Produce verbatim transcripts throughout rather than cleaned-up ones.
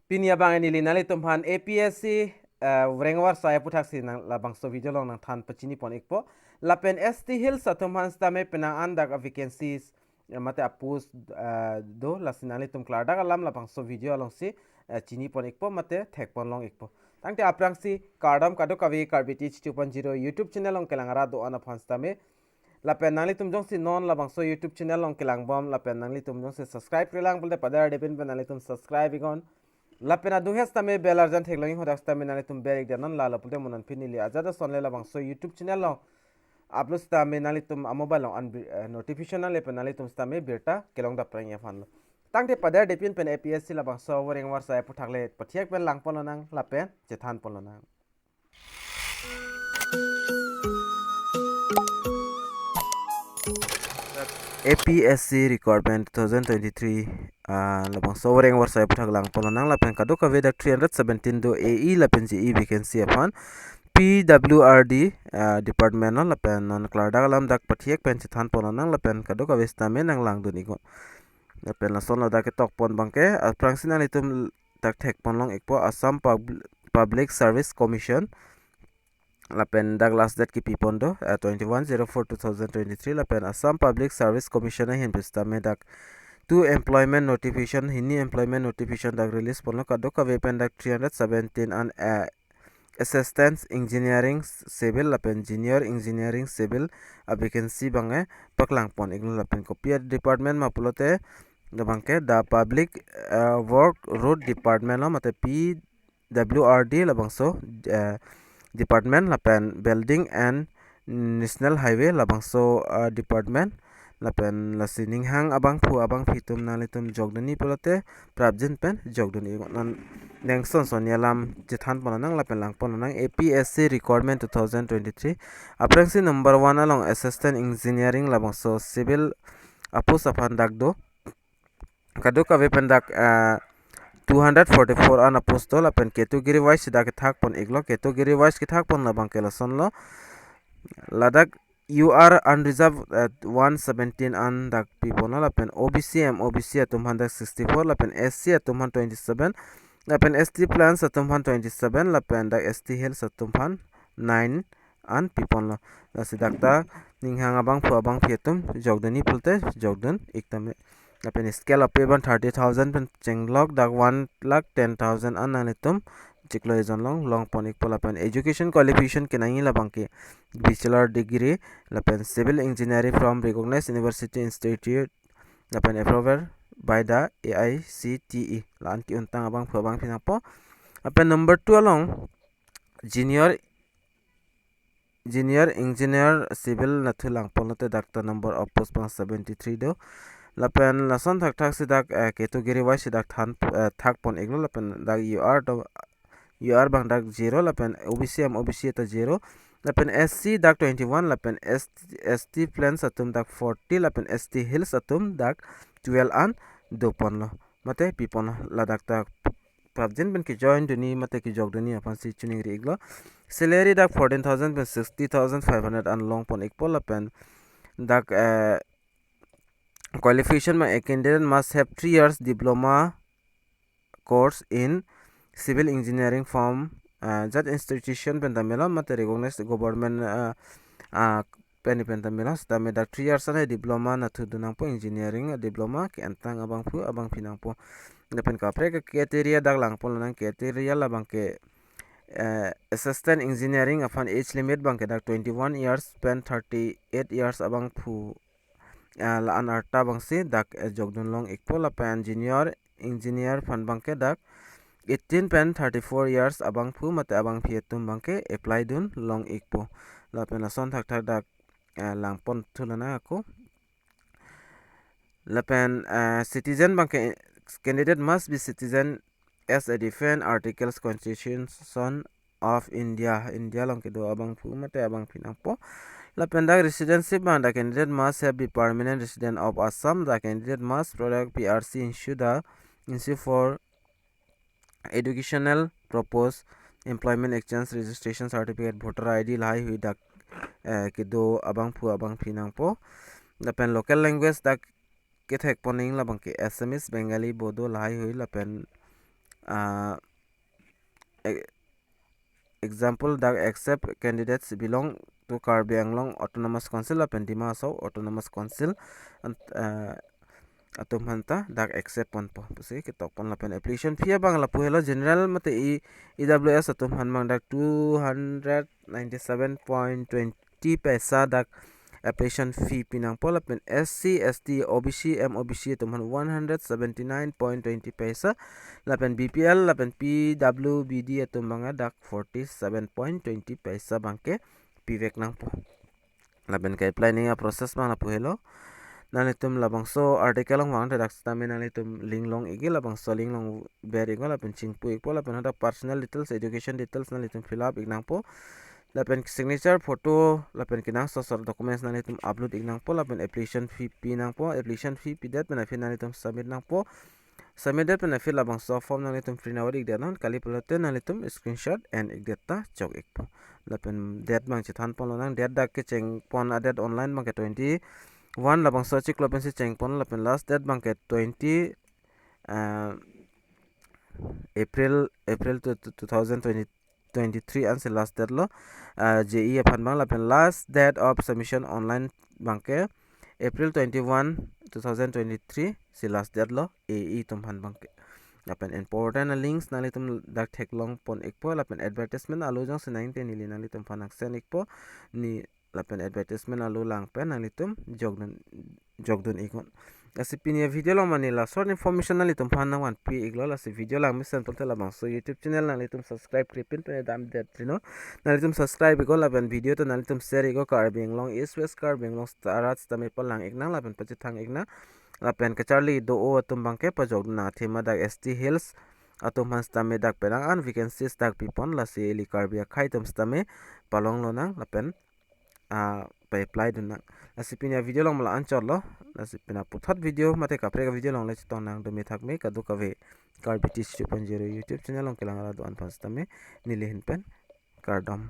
Pini abang neli nanglitum aphan A P S C, eh, Vrengvar Sai aputhaksi nang labangso video along nangthan pachini pon ikpo. Lapen S T Hills atum aphan sitame penang an dak vacancies, eh, mate a-post, eh, do, lasi nanglitum klardak alam labangso video alongsi, eh, chini pon ikpo mate thek pon long ikpo. Tangte aphrangsi kardom kadokave Karbi Teach two point zero YouTube channel along kelang arat do-an aphan sitame. Lapen nanglitum jongsi non labangso YouTube channel along kelang bom, lapen nanglitum jongsi subscribe-re lang pulote paderdepin pen nanglitum subscribe iknon. Lapen adung hes tame bell arjan theklong iknon, hadak sitame nanglitum bell ik damnon, lalo pulote mo non pini neli ajat asonle labangso YouTube channel along upload sitame nanglitum a-mobile along an, eh, notification nangle pen nanglitum sitame birta kelong dapprang aphanlo. Tangte paderdepin pen A P S C labangso Vrengvar Sai aputhak le pathek pen lang pon lonang lapen chethan pon lonang. A P S C recruitment two thousand twenty-three, ah, labangso Vrengvar Sai aputhak lang pon lonang lapen kadokave dak three hundred seventeen do A E lapen J E vacancy aphan P W R D, ah, department lo, lapen non klardak alam dak pathek pen chethan pon lonang lapen kadokave sitame nanglangdun iknon. Lapen lasonlo dak ketok pon abangke, aphrangsi nanglitum dak thek pon long ikpo, Assam Pub-, Public Service Commission. Lapen dak last date kepi pon do, eh, twenty-one zero four two thousand twenty-three, lapen Assam Public Service Commission ahin pen sitame dak two employment notification, hini employment notification dak release ponlo, kadokave pen dak three hundred seventeen an, eh, Assistant Engineering Civil lapen Junior Engineering Civil a-vacancy abang, eh, paklang pon iknon. Lapen kopi a-department ma pulote labangke the Public, eh, Work Road Department lo, mate P W R D labangso, eh, department, lapen Building and National Highway labangso, eh, department. Lapen lasi ning hang abangphu abangphi atum nanglitum jokdunji pulote prapjin pen jokdun iknon. Nang son son alam chethan pon lonang lapen lang pon lonang. A P S C recruitment two thousand twenty-three, aphrangsi number one along Assistant Engineering labangso civil a-post aphan dak do. Kadokave pen dak, ah, two hundred forty-four an a-post do, lapen category wise dak kethak pon iklo, category wise kethak pon abangke lasonlo. Ladak U R unreserved, eh, one seventeen an dak pi ponlo, lapen O B C, M O B C atum aphan dak sixty-four, lapen S C atum aphan twenty-seven, lapen S T Plains atum aphan twenty-seven, lapen dak S T Hills atum aphan nine an pi ponlo. Lasi dak ta ning hang abangphu abangphi atum jokdunji pulote jokdun ik tame. Lapen scale of pay abang thirty thousand pen chenglok dak one lakh ten thousand an nanglitum chiklo ejon along long pon ikpo. Lapen education qualification kenangji labangke bachelor degree lapen civil engineering from recognized university institute lapen approved by the A I C T E. La-an ke-untang abangphu abangphi nangpo. Lapen number two along junior, junior engineer civil nathu lang ponlote dak ta number of post abang seventy-three do. Lapen lason thakthaksi dak, eh, category wise dak than, eh, thak pon iklo, lapen dak U R do, U R abang dak zero, lapen O B C, M O B C ta zero, lapen S C dak twenty-one, lapen S T, S T Plains atum dak forty, lapen S T Hills atum dak twelve an do ponlo. Mate pi ponlo, ladak ta prapjin pen ke-join dunji mate kejokdunji aphansi choningri iklo. Salary dak fourteen thousand pen sixty thousand five hundred an long pon ikpo, lapen dak, eh, qualification ma, a candidate must have three years diploma course in civil engineering from, eh, jat institution pen ta melo mate recognized government, eh, ah, pen pen ta melo, sitame dak three years an diploma nathu do nangpo, engineering diploma ke-untang abangphu abangphi nangpo. Lapen kaprek criteria dak lang pon lonang, criteria labangke, eh, assistant engineering aphan age limit abangke dak twenty-one years pen thirty-eight years abangphu, eh, la-an arta abangsi dak, eh, jokdun long ikpo, lapen junior engineer aphan abangke dak eighteen pen thirty-four years abangphu mate abangphi atum abangke apply dun long ikpo. Lapen lason thakthak dak, eh, lang pon thu lonang ako. Lapen, eh, citizen abangke candidate must be citizen as a defined articles constitution of India, India along kedo abangphu mate abangphi nangpo. Lapen dak residency abang, the candidate must have be permanent resident of Assam, the candidate must product P R C issue the issue for educational purpose, employment exchange registration certificate, voter I D lahaihui dak, eh, kedo abangphu abangphi nangpo. Lapen local language dak kethek pon nangji labangke Assamese, Bengali, Bodo lahaihui, lapen ah, e- example, dak accept candidates belong to Karbi Anglong Autonomous Council lapen Dima Hasao Autonomous Council an-, ah, atum aphan ta dak accept ponpo pusi ketok pon. Lapen application fee abang lapu helo, general mate E, E W S atum aphan abang dak two hundred ninety-seven point twenty paisa dak application fee pi nangpo, lapen S C, S T, O B C, M O B C atum aphan one hundred seventy-nine point twenty paisa, lapen B P L lapen P W B D atum abang dak forty-seven point twenty paisa abangke pivek nangpo. Lapen ke-apply nangji a-process abang lapu helo. Nanglitum labangso article along vangthe dak sitame nanglitum link long ikji, labangso link long ber iknon lapen chingpu ikpo, lapen hadak personal details, education details nanglitum fill up ik nangpo. Lapen signature, photo, lapen kenangsot asor documents nanglitum upload ik nangpo, lapen application fee pi nangpo, application fee pidet pen aphi nanglitum submit nangpo. Submit det pen aphi labangso form nanglitum print out ikdet non, kali pulote nanglitum screenshot en ikdet ta chok ikpo. Lapen date abang chethan pon lonang, date dak kecheng pon a-date online abangke twenty-one, labangso achiklo pensi cheng pon, lapen last date abangke twenty, ah, April, April two, two thousand twenty, twenty-three ansi last date lo. Ah, J E aphan abang, lapen last date of submission online abangke April twenty-one, two thousand twenty-three si last date lo, A E atum aphan abangke. Lapen important a-links nanglitum dak theklong pon ikpo, lapen advertisement alo jongsi nangte neli nanglitum aphan nang send ikpo, ne lapen advertisement alo lang pen nanglitum jokdun, jokdun iknon. Lasi pini a-video along mane la short information nanglitum aphan nangvanpi iklo. Lasi video lang mesen pulote labangso YouTube channel nanglitum subscribe krepin pen damdet rino. Nanglitum subscribe iknon lapen video ta nanglitum share iknon, Karbi Anglong East West Karbi Anglong star arat sitame palang iknang lapen pachethang iknang. Lapen kacharli do-o atum abangke pajokdun nang, athema dak S T Hills atum aphan sitame dak penang an vacancies dak pipon, lasi ili Karbi akhei atum sitame palong lonang lapen, ah, pa-apply dun nang. Lasi pini a-video along mala anchot lo. Lasi pini a puthot video mate kaprek a-video along le chetong nang, dome thakme kadokave Karbi Teach two point zero YouTube channel along kelang arat do-an aphan sitame neli ahin pen kardom.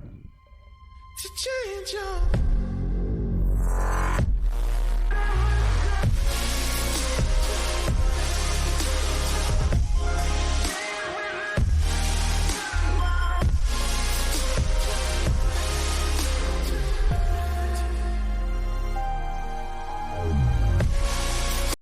To change your